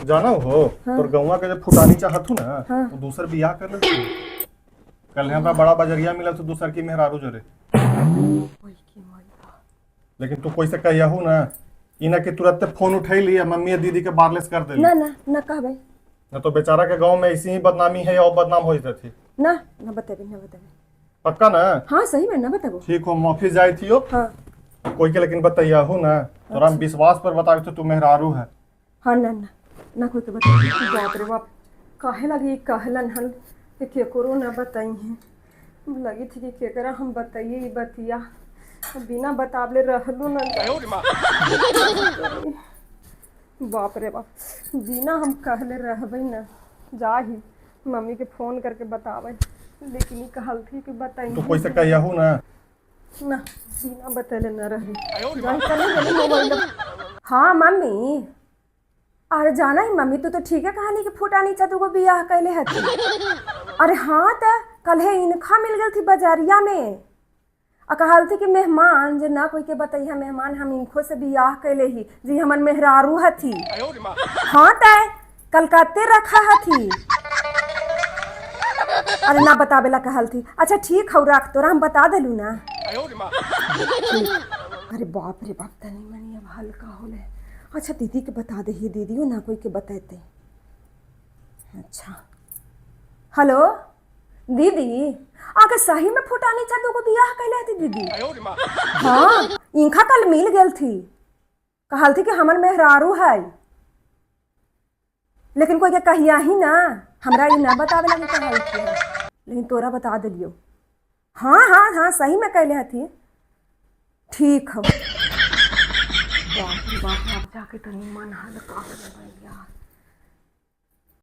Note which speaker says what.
Speaker 1: जाना हो तोर गौवा के जब फुटानी चाहत हूँ ना, वो दूसर बियाह कर ले। कल हमरा बड़ा बजरिया मिला तो दूसर की मेहरारू जरे। लेकिन तू कोई से कहियाहू ना, इना के तुरंत फोन उठैली आ मम्मी आ दीदी के बारलेस कर देली।
Speaker 2: ना ना ना कहबै।
Speaker 1: ना तो बेचारा के गांव में ऐसी ही बदनामी है और बदनाम हो जाती।
Speaker 2: ना ना बतेबे, ना बतेबे।
Speaker 1: पक्का ना?
Speaker 2: हाँ, सही में ना बताबो।
Speaker 1: ठीक हो, हम ऑफिस जाए थी।
Speaker 2: हाँ।
Speaker 1: कोई के लेकिन बतैयाहू ना, तोरा हम विश्वास पर बतावे तो तू मेहरारू है।
Speaker 2: हाँ, ना ना ना कोई के बता। बाप रे बाप, काहे लगी कहलन हन कि केकरो ना बताई है। लगी थी कि केकरा हम बताइए ई बतिया, बिना बतावले रहलू ना। बाप रे बाप, बिना हम कहले रहबै ना। जाही मम्मी के फोन करके बताबै, लेकिन ई कहल थी कि बताई।
Speaker 1: तू कोई से कहियाहू ना।
Speaker 2: ना, बिना बतैले ना रही। जाही चले गेली मोबाइल। हाँ मम्मी, अरे जाना ही मम्मी, तू तो ठीक है कहानी के फुटानी चा दूगो बियाह कैले हती। अरे हाँ, त कल है इनखा मिल गई थी बाजारिया में आ कहल थी कि मेहमान जे ना कोई के बतैया मेहमान, हम इनको से बियाह कैले ही जी, हमर मेहरारू हथी। हाँ, त कलकत्ते रखा हथी। अरे ना बतावेला कहल थी। अच्छा ठीक हौ, रख, तोरा हम बता देलू ना। ठीक। अरे बाप रे बाप, तनी मनी अब हल्का होले। अच्छा, दीदी के बता दे ही, दीदियो ना कोई के बतैते। अच्छा, हेलो दीदी, आके सही में फुटानी चा दूगो बियाह कैले हती दीदी? हाँ, इनखा कल मिल गेल थी, कहल थी कि हमर मेहरारू है, लेकिन कोई के कहिया ही ना। हमरा ई ना बतावे लगी कहल थी, लेकिन तोरा बता दिलियो। हाँ हाँ हाँ, सही में कैले हथी। ठीक हो। बाप रे बाप, अब जाके तनी मन हल्का हो गइल यार।